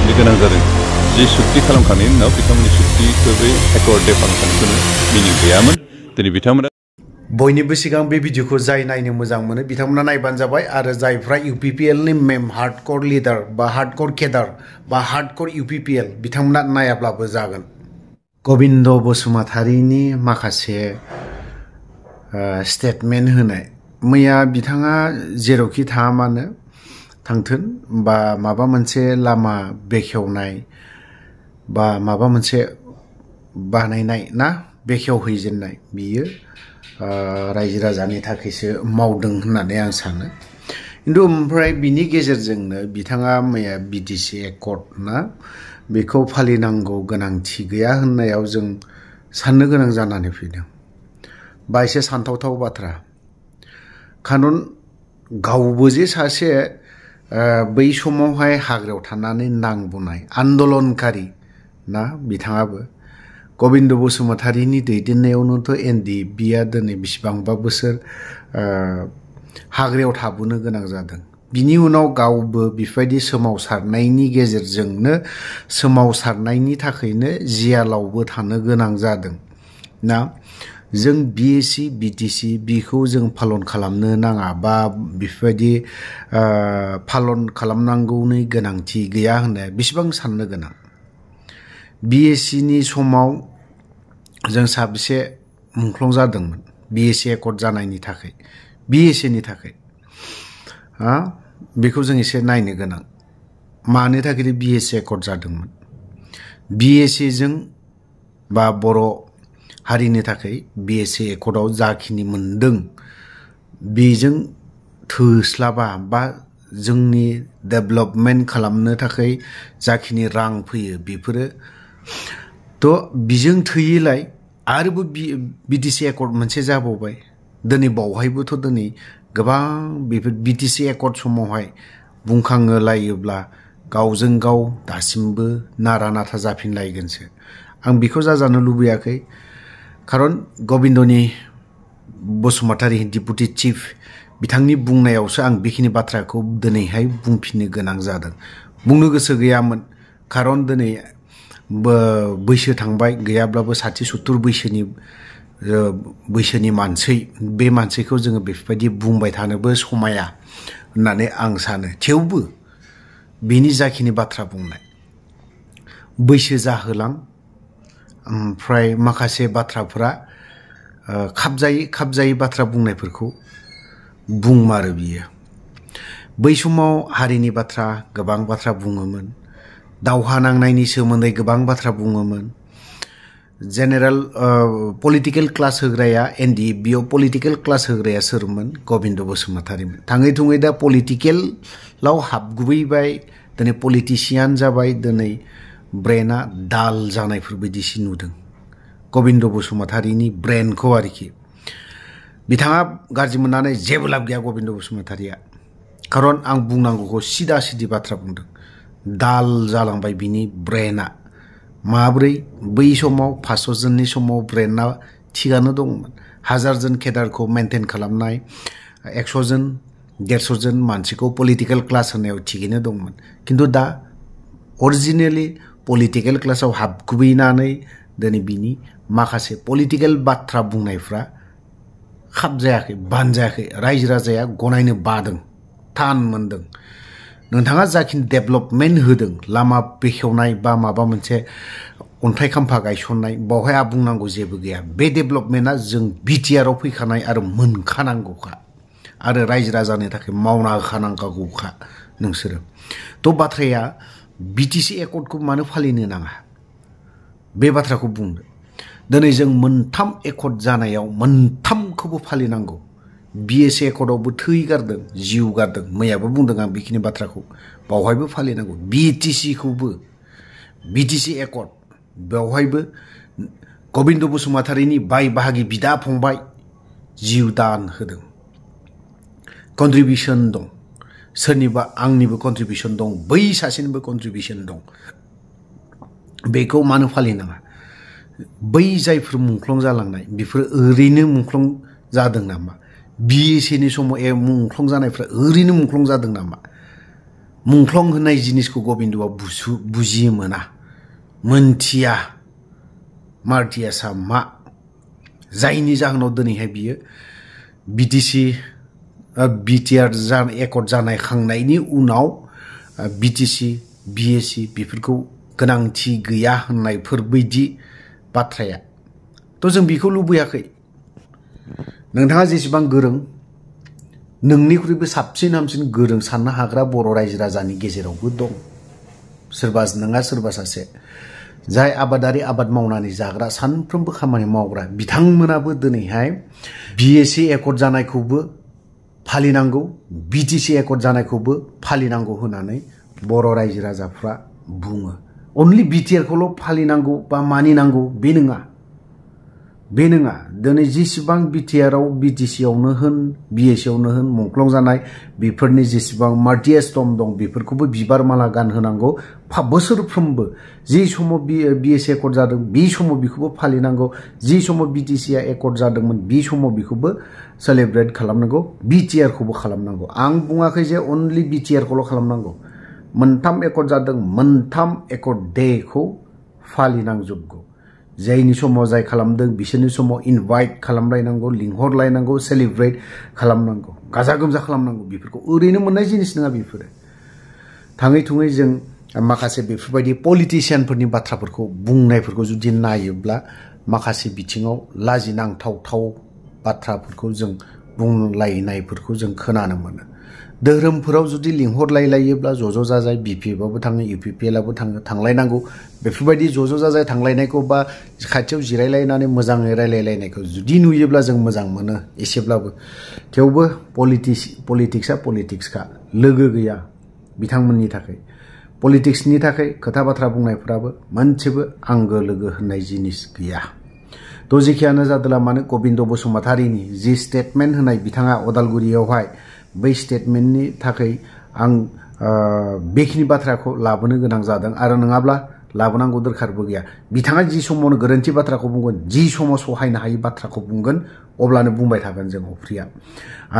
लाखिनो गोनां जादों जि सुक्ति खालामखांनायनि उनाव बिथांमोननि सुक्तिखौ बै एकर्ड डे खालामखांनायखौनो मिनिं गैयामोन दिनै बिथांमोना बयनिबो सिगां बे भिडिअखौ जाय नायनो मोजां मोनो बिथांमोना नायबानो जाबाय आरो जायफ्रा इउपिपिएलनि मेम हार्डक'र लिडार बा हार्डक'र केडार बा हार्डक'र इउपिपिएल बिथांमोना नायाब्लाबो जागोन गबिन्द बसुमतारीनि माखासे स्टेटमेन्ट होनाय मैया बिथाङा जेरावखि थाङा मानो थांथों बा माबा मोनसे लामा बेखेवनाय बा माबा मोनसे बानायनाय ना बेखेवहैजेननाय बियो रायजो राजानि थाखायसो मावदों होननानै आं सानो खिन्थु ओमफ्राय बिनि गेजेरजोंनो बिथाङा मैया बिटिसि एकर्ड ना बेखौ फालिनांगौ गोनांथि गैया होननायाव जों साननो गोनां जानानै फैदों बा एसे सानथावथाव बाथ्रा खारन गावबो जे सासे बै समावहाय हाग्रायाव थानानै नांबोनाय आन्दलनकारि ना बिथाङाबो गबिन्द बसुमतारीनि दैदेननायावनोथ' एनडिएफबिआ दिनै बेसेबांबा बोसोर हाग्रायाव थाबोनो गोनां जादों बिनि उनाव गावबो बेबायदि सोमावसारनायनि गेजेरजोंनो सोमावसारनायनि थाखायनो जियालावबो थानो गोनां जादों ना जों बिएसि बिटिसि बिखौ जों फालन खालामनो नाङा बा बेबायदि फालन खालामनांगौनि गोनांथि गैया होननाया बेसेबां साननो गोनां बिएससिनि समाव जों साबेसे मुंख्लं जादोंमोन बिएससि एकर्ड जानायनि थाखाय बिएससिनि थाखाय बेखौ जों एसे नायनो गोनां मानो थाखाय बिएससि एकर्ड जादोंमोन बिएससिजों बा बर' हारिनि थाखाय बिएससि एकर्डआव जाखिनि मोनदों बेजों थोस्लाबा बा जोंनि डेभेलपमेन्ट खालामनो थाखाय जाखिनि रां फैयो बेफोरो थ' बिजों थोयैलाय आरोबो बिटिसि एकर्ड मोनसे जाबावबाय दिनै बावहायबोथ' दिनै गोबां बेफोर बिटिसि एकर्ड समावहाय बुंखाङो लायोब्ला गावजों गाव दासिमबो नारा नाथा जाफिनलायगोनसो आं बेखौ जाजानो लुबैयाखै खारन गबिन्दनि बसुमतारी डिपुटि चिफ बिथांनि बुंनायावसो आं बेखिनि बाथ्राखौ दिनैहाय बुंफिननो गोनां जादों बुंनो गोसो गैयामोन खारन दिनै बैसो थांबाय गैयाब्लाबो 60-70 बैसोनि मानसि बे मानसिखौ जोङो बेफोरबायदि बुंबाय थानोबो समाया होननानै आं सानो थेवबो बेनि जाखिनि बाथ्रा बुंनाय बैसो जाहोलां ओमफ्राय माखासे बाथ्राफोरा खाबजायै बाथ्रा बुंनायफोरखौ बुंमारो बियो बै समाव हारिनि बाथ्रा गोबां बाथ्रा बुङोमोन दावहा नांनायनि सोमोन्दै गोबां बाथ्रा बुङोमोन जेनेरेल पलिटिकेल क्लास होग्राया एनडिएफबिआव पलिटिकेल क्लास होग्राया सोरमोन गबिन्द बसुमतारीमोन थाङै थुङै दा पलिटिकेलाव हाबगुबैबाय दिनै पलिटिसियान जाबाय दिनै ब्रेना दाल जानायफोरबायदिसो नुदों गबिन्द बसुमतारीनि ब्रेनखौ आरोखि बिथाङा गाज्रि मोननानै जेबो लाब गैया गबिन्द बसुमतारीया खारन आं बुंनांगौखौ सिदा सिदि बाथ्रा बुंदों दाल जालांबाय बिनि ब्रेना माब्रै बै समाव 500 जननि समाव ब्रेना थिगानो दंमोन 1000 जन केडारखौ मेनटेन खालामनाय 100 जन 150 जन मानसिखौ पलिटिकेल क्लास होनायाव थिगैनो दंमोन खिन्थु दा अरिजिनेलि पलिटिकेल क्लासाव हाबगुबैनानै दिनै बिनि माखासे पलिटिकेल बाथ्रा बुंनायफ्रा खाबजायाखै बानजायाखै रायजो राजाया गनायनो बादों थान मोनदों नोंथाङा जाखिनि डेभेलपमेन्ट होदों लामा बेखेवनाय बा माबा मोनसे अन्थाइ खाम्फा गायसननाय बावहाय बुंनांगौ जेबो गैया बे डेभेलपमेन्टआ जों बिटिआरआव फैखानाय आरो मोनखानांगौखा आरो रायजो राजानि थाखाय मावना होखानांगौखा नोंसोरो थ' बाथ्राया बिटिसि एकर्डखौ मानो फालिनो नाङा बे बाथ्राखौ बुंदो दिनै जों मोनथाम एकर्ड जानायाव मोनथामखौबो फालिनांगौ बिएससि एकर्डआवबो थै गारदों जिउ गारदों मैयाबो बुंदों आं बेखिनि बाथ्राखौ बावहायबो फालिनांगौ बिटिसिखौबो बिटिसि एकर्ड बेवहायबो गबिन्द बसुमतारीनि बाय बाहागि बिदा फंबाय जिउ दान होदों कन्ट्रिबिउसन दं सोरनिबा आंनिबो कन्ट्रिबिउसन दं बै सासेनिबो कन्ट्रिबिउसन दं बेखौ मानो फालिनाङा बै जायफोर मुंख्लं जालांनाय बेफोर ओरैनो मुंख्लं जादों नामा बिएससिनि समाव मुंख्लं जानायफ्रा ओरैनो मुंख्लं जादों नामा मुंख्लं होननाय जिनिसखौ गबिन्दआ बुजियो मोना मोनथिया मार्टियासआ मा जायनि जाहोनाव दिनैहाय बियो बिटिआर एकर्ड जानाय खांनायनि उनाव बिटिसि बिएसि बेफोरखौ गोनांथि गैया होननायफोरबायदि बाथ्राया थ' जों बेखौ लुबैयाखै नोंथाङा जेसेबां गोरों नोंनिख्रुइबो साबसिन हामसिन गोरों साननो हाग्रा बर' रायजो राजानि गेजेरावबो दं सोरबा नङा सोरबा सासे जाय आबादारि आबाद मावनानै जाग्रा सानफ्रोमबो खामानि मावग्रा बिथांमोनाबो दिनैहाय बिएसि एकर्ड जानायखौबो फालिनांगौ बिटिसि एकर्ड जानायखौबो फालिनांगौ होननानै बर' रायजो राजाफ्रा बुङो अनलि बिटिआरखौल' फालिनांगौ बा मानिनांगौ बे नङा दिनै जेसेबां बिटिआरआव बिटिसिआवनो होन बिएससिआवनो होन मुंख्लं जानाय बेफोरनि जेसेबां मार्टियासम दं बेफोरखौबो बिबार माला गानहोनांगौ बोसोरफ्रोमबो जि समाव बिएससि एकर्ड जादों बे समाव बेखौबो फालिनांगौ जि समाव बिटिसिआ एकर्ड जादोंमोन बे समाव बेखौबो सेलिब्रेट खालामनांगौ बिटिआरखौबो खालामनांगौ आं बुङाखै जे अनलि बिटिआरखौल' खालामनांगौ मोनथाम एकर्ड जादों मोनथाम एकर्ड डेखौ फालिनांजोबगौ जायनि समाव जाय खालामदों बिसोरनि समाव इनभाइट खालामलायनांगौ लिंहरलायनांगौ सेलिब्रेट खालामनांगौ गाजा गोमजा खालामनांगौ बेफोरखौ ओरैनो मोननाय जिनिस नङा बेफोरो थाङै थुङै जों माखासे बेफोरबायदि पलिटिशियानफोरनि बाथ्राफोरखौ बुंनायफोरखौ जुदि नायोब्ला माखासे बिथिङाव लाजिनांथाव बाथ्राफोरखौ जों बुंलायनायफोरखौ जों खोनानो मोनो धोरोमफोराव जुदि लिंहरलायलायोब्ला ज' जाजाय बिपिएफआबो थाङो इउपिपिएलआबो थाङो थांलायनांगौ बेफोरबायदि ज' जाजाय थांलायनायखौ बा खाथियाव जिरायलायनानै मोजाङै रायलायलायनायखौ जुदि नुयोब्ला जों मोजां मोनो एसेब्लाबो थेवबो पलिटिक्सआ पलिटिक्सखा लोगो गैया बिथांमोननि थाखाय पलिटिक्सनि थाखाय खोथा बाथ्रा बुंनायफोराबो मोनसेबो आंगो लोगो होननाय जिनिस गैया थ' जेखियानो जादोंला मानो गबिन्द बसुमतारीनि जि स्टेटमेन्ट होनाय बिथाङा अदालगुरियावहाय बै स्टेटमेन्टनि थाखाय आं बेखिनि बाथ्राखौ लाबोनो गोनां जादों आरो नङाब्ला लाबोनांगौ दरखारबो गैया बिथाङा जि समावनो गोरोन्थि बाथ्राखौ बुंगोन जि समाव सहायनो हायै बाथ्राखौ बुंगोन अब्लानो बुंबाय थागोन जों अफ्रिया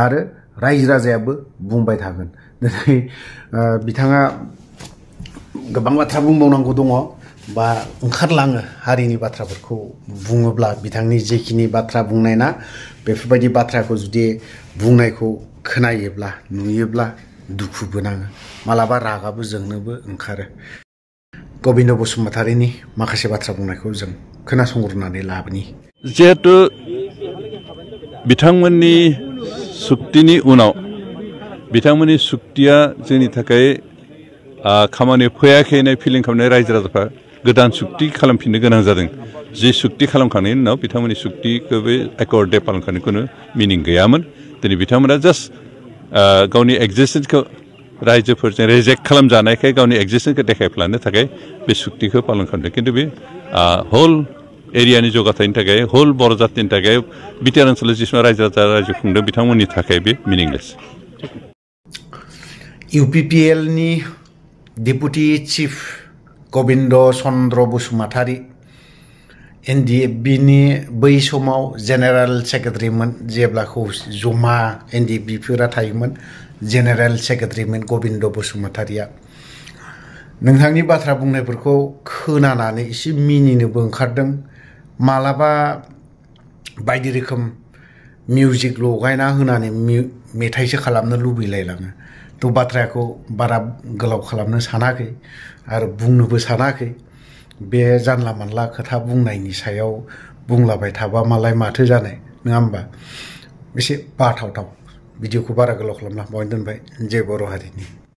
आरो रायजो राजायाबो बुंबाय थागोन दिनै बिथाङा गोबां बाथ्रा बुंबावनांगौ दङ बा ओंखारलाङो हारिनि बाथ्राफोरखौ बुङोब्ला बिथांनि जेखिनि बाथ्रा बुंनाय ना बेफोरबायदि बाथ्राखौ जुदि बुंनायखौ खोनायोब्ला नुयोब्ला दुखुबो नाङो मालाबा रागाबो जोंनोबो ओंखारो गबिन्द बसुमतारीनि माखासे बाथ्रा बुंनायखौ जों खोनासंग्रोनानै लाबोनि जिहेतु बिथांमोननि सुक्तिनि उनाव बिथांमोननि सुक्तिया जोंनि थाखाय खामानि फैयाखै होननाय फिलिं खालामनाय रायजो राजाफ्रा गोदान सुक्ति खालामफिननो गोनां जादों जि सुक्ति खालामखांनायनि उनाव बिथांमोननि सुक्तिखौ बे एकर्ड डे पालन खालामनायखौनो मिनिं गैयामोन दिनै बिथांमोना जास्ट गावनि एक्जिस्टेन्सखौ रायजोफोरजों रिजेक्ट खालामजानायखाय गावनि एक्जिस्टेन्सखौ देखायफ्लानो थाखाय बे सुक्तिखौ पालन खालामदों खिन्थु बे हल एरियानि जौगाथायनि थाखाय हल बर' जातिनि थाखाय बिटिआर ओनसोलाव जेसेबां रायजो राजा रायजो खुंदों बिथांमोननि थाखाय बे मिनिंलेस इउपिपिएलनि डेपुटि चिफ गबिन्द चन्द्र बसुमतारी एनडिएफबिनि बै समाव जेनेरेल सेक्रेटारिमोन जेब्लाखौ जमा एनडिएफबिफोरा थायोमोन जेनेरेल सेक्रेटारिमोन गबिन्द बसुमतारीया नोंथांनि बाथ्रा बुंनायफोरखौ खोनानानै एसे मिनिनोबो ओंखारदों मालाबा बायदि रोखोम मिउजिक लगायना होनानै मेथाइसो खालामनो लुबैलायलाङो थ' बाथ्राखौ बारा गोलाव खालामनो सानाखै आरो बुंनोबो सानाखै बे जानला मानला खोथा बुंनायनि सायाव बुंलाबाय थाबा मालाय माथो जानाय नङा होमबा एसे बाथावथाव भिडिअखौ बारा गोलाव खालामला बावनो दोनबाय जय बर' हारिनि